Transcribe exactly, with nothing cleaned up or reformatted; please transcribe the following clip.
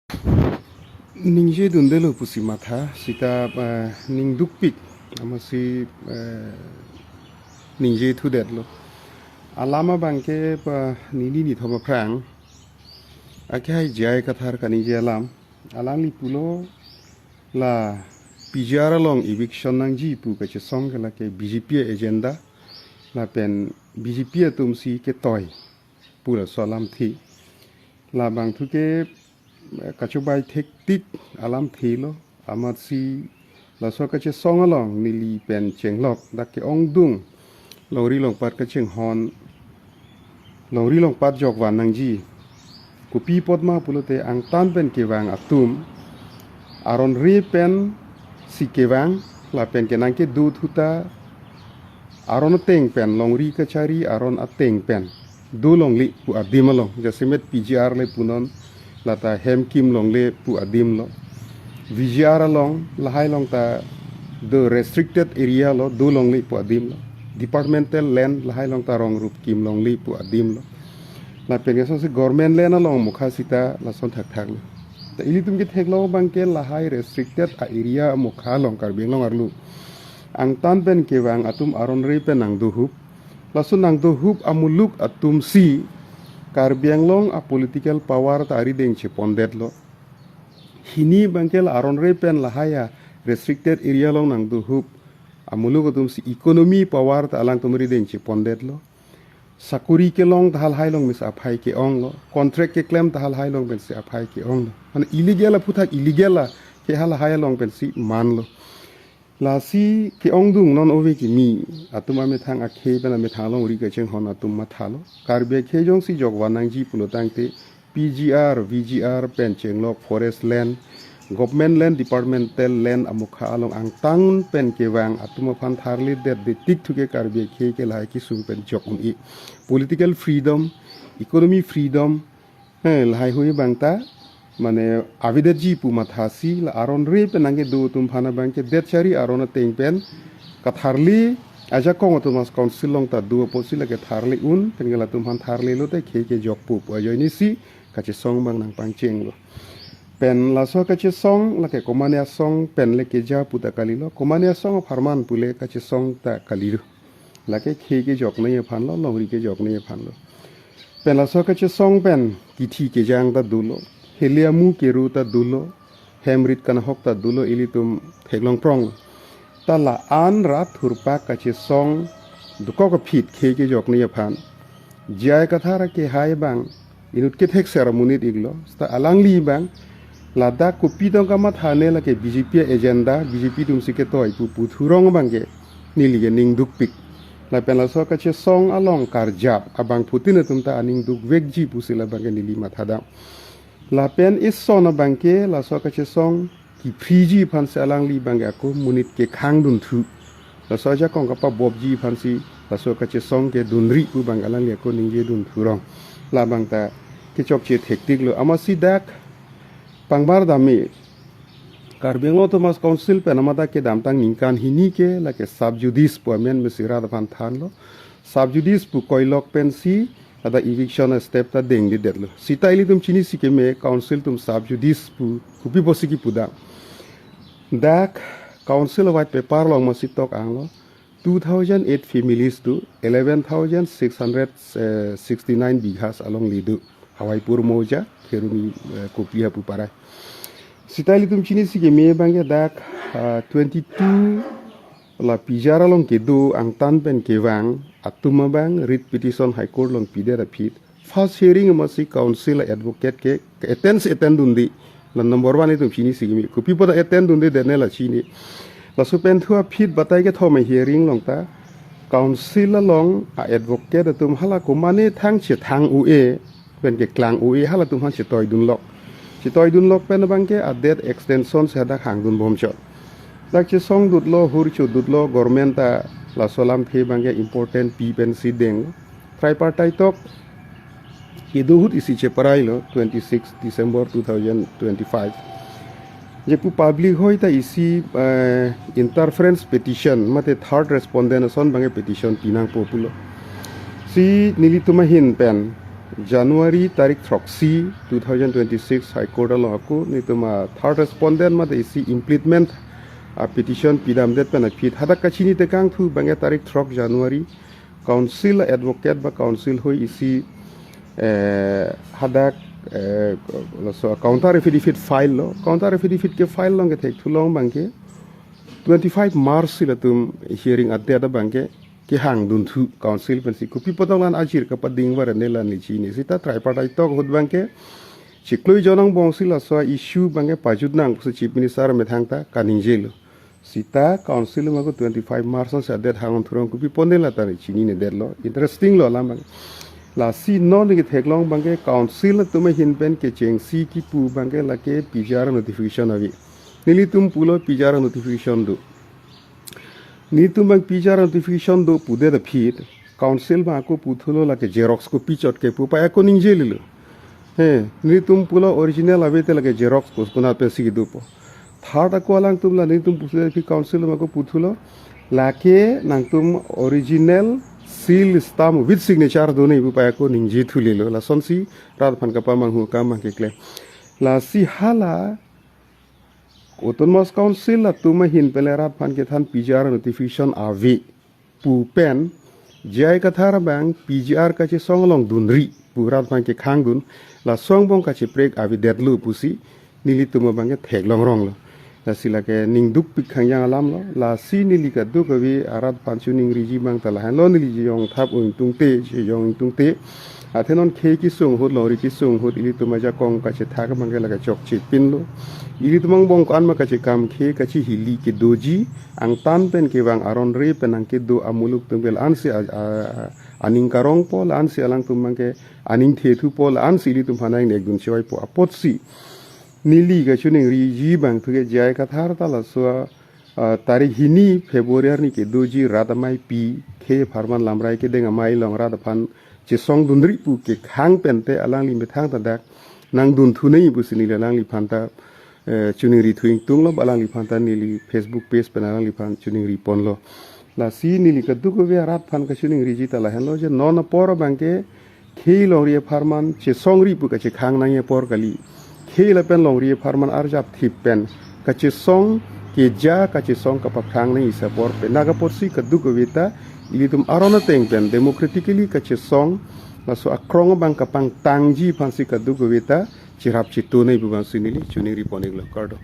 Ningje dundelo pusi matha, sita, eh, ning dukpik, amatsi, eh, ningje thudetlo. Alam abangke pa nini nithom aphrang, akehai J I Kathar kaningje alam, alangli pulo la P G R along eviction nangji pu kachesong ke lake B J P agenda, lapen B J P atumsi ketoi pu laso alamthe. Labangthu ke, eh, kachobai thektik alamthelo, amatsi laso kachesong along neli pen chenglok, dak ke-ongdung longri longpat kachinghon, longri longpat jokvan nangji. Kopi apotma pulote angtan pen kevang atum aron re pensi kevang, lapen ke nangkedo thuta aron ateng pen, longri kachari aron ateng pen dolongle pu adim along, jasemet P G R le punon, lata hem kim longle pu adimlo. V G R along, lahai along ta do restricted area lo, dolongle pu adimlo. Departmental land lahai along ta rong rup kim longle pu adimlo. Lapen ke sose government land along mukha sita lason thakthaklo. Ta ilitum ketheklong abangke lahai restricted a-area mukha along Karbi Anglong arlo angtan pen kevang atum aron re pen nangdohup. Laso nangdohup amuluk atumsi Karbi Anglong a-political power ta arideng chepondetlo. Hini abangke la aron re pen lahai a-restricted area along nangdohup amuluk atumsi economy power ta alangtum arideng chepondetlo. Sakuri kelong ta halahai along pensi aphai ke-onglo. Contract keklem ta halahai along pensi aphai ke-onglo. Mane illegal aphuthak illegal a ke halahai along pensi manlo. Lasi ke-ongdung non ove kimi atum amethang akhei pen amethang along ri kachinghon atum mathalo. Karbi akhei jongsi jokvan nangji pulo tangte P G R, V G R pen chenglok forest land, government land, departmental land amukha along angtan pen kevang atum aphan tharledet de tik thuke Karbi akhei ke lahai kesung pen jok un-e. Political freedom, economy freedom, eh, lahaihui abang ta mane avedetji pu mathasi la aron re pen nangkedo atum aphan abangke det chari aron ateng pen katharli ajakong Autonomous Council along ta do apotsi lake tharli un pen ke latum aphan tharlilote khei kejokpo pu ajoinesi kachesong abang nangpangchenglo. Pen laso kachesong lake komane asong pen le keja pu ta kalilo, komane asong apharman pule kachesong ta kalilo. Lake khei kejok nangji aphanlo, longri kejok nangji aphanlo. Pen laso kachesong pen kithi kejang ta dolo, heli amu keru ta dolo, hem rit kanahok ta dolo, ilitum theklong prong. Ta la-an rat thurpak kachesong dokok aphi khei kejok nangji aphan J I Kathar akehai abang inut kethek ser amonit iklo, seta alangli abang ladak kopi tong kamathane lake B J P agenda, B J P atumsi ketoi pu puthurong abangke neli ke ning dukpik. Lapen laso kachesong along karjap abangphutin atum ta aning dukvekji pusi labangke neli mathadam. Lapen ison abangke laso kachesong kiphriji aphansi alangli abangke ako monit kekhang dunthu. Laso ajakong kapabopji aphansi laso kachesong ke dunri pu abang alangli ako ningje dunthurong. Labang ta kechokche thektiklo. Amatsi dak pangbar dam-e Karbi Anglong Autonomous Council pen amat dak kedamtang ningkan hini ke lake sub judice pu amen mesi rat aphan thanlo. Sub judice pu koilok pensi ladak eviction a-step ta dengdedetlo. Seta ilitum chinisi keme council atum sub judice pu kopi pusi kipudam. Dak council a-white paper along masi tok anglo, two thousand eight families do, eleven thousand six hundred sixty-nine bighas along le do. Hawaipur Mouza, Kheroni, eh, Kopili hapu parai. Seta ilitum chinisi keme abangke dak, ah, twenty-two la P G R along kedo angtan pen kevang atum abang writ petition High Court along pidet aphi first hearing amatsi council a-advocate ke, ke attend si attend dunde. La number one itum chinisi keme. Kopi apot attend dundedetne la chini. Laso pen thu aphi batai kethom a-hearing along ta council along a-advocate atum hala komane thang chethang un-e pen keklang un-e halatum aphan chetoi dunlok. Chetoi dunlok pen abangke a-date extension si hadak hangdun bomchot. Dak chesong dutlo, hur chodutlo, government ta laso alamthe abangke important pi pensi deng. Tripartite talk kedo ahut isi cheparailo twenty-six December two thousand twenty-five. Je pu public hoi ta isi, eh, interference petition, mate third respondent ason abangke petition pinangpo pulo. Si nelitum ahin pen January tarik throksi two thousand twenty-six High Court along ako nelitum a third respondent mate isi implementment a petition pidamdet pen aphi hadak kachini tekangthu abangke tarik throk January council advocate ba council ahoi isi eh, hadak eh, laso counter affidavit file lo. Counter affidavit ke file along kethekthu along abangke twenty-five March si latum hearing adet abangke kehangdunthu council pensi kopi apot tong lan ajir kapading vare ne lan ni chini. Sita tripartite talk ahut abangke chiklo ajoine angbong si laso issue abangke pajutnang pusi Chief Minister amethang ta kaningjelo. Sita council along ako twenty-five March si adet hangdunthu along kopi apot ne lata ni chininedetlo. Interesting lo alam abang. Lasi non neli ketheklong abangke council atum ahin pen kechengsi kipu abangke lake P G R notification ave. Nelitum pulo P G R notification do. Nelitum abang P G R notification do pudet aphi council abang ako puthulo lake xerox copy chot ke pu pai ako ningjelelo. He, nelitum pulo original ave te lake xerox ko konat pensi kedopo. Third ako alangtum la nelitum pudet aphi council abang ako puthulo lake nangtum original seal stamp with signature do nangji pu pai ako ningje thulelo. Lasonsi rat aphan kapamanghu akam abang keklem. Lasi hala Autonomous Council atum ahin pen le rat aphan kethan P G R notification ave pu pen J I Kathar abang P G R kachesong along dunri pu rat aphan kekhangdun, laso angbong kacheprek avedetlo pusi nelitum abangke theklong ronglo. Lasi lake ningdukpik khangjang alam lo. Lasi neli kadokave arat aphan chiningriji abang ta lahenlo, neli jeyong thap ingtungte, jeyong ingtungte. Athe non khei kesung ahut, longri kesung ahut ilitum ajakong kachethak abangke lake chokche pinlo. Ilitum angbong ko-an ma kachekam khei kachihili kedoji, angtan pen kevang aron re pen nangkedo amuluk atum ke la-ansi a, a, aning karongpo, la-ansi alangtum abangke aning thethupo, la-ansi ilitum aphan nangnek dun chevaipo apotsi neli kachiningriji abang puke J I Kathar ta laso a, tarik hini February arni kedoji rat amei pi khei apharman lamrai kedeng amei along rat aphan chesong dunri pu kekhang pen te alangli methang ta dak nangdunthu nangji pusi neli alangliphan ta eh, chiningrithu ingtunglo, alangliphan ta neli Facebook page pen alangliphan chiningri ponlo. Lasi neli kadokave arat aphan kachiningriji ta lahenlo je non apor abangke khei longri apharman chesongri pu kachekhang nangji apor kali. Khei lapen longri apharman arjap thip pen kachesong keja kachesong kapaphrang nangji isi apor pen. Nangka apotsi kadokave ta ilitum aron ateng pen democratically kachesong laso akrong abang kapangtangji aphansi kadokave ta cherap chetu nangji pu abangsi neli chiningri pon-iklo, kardom.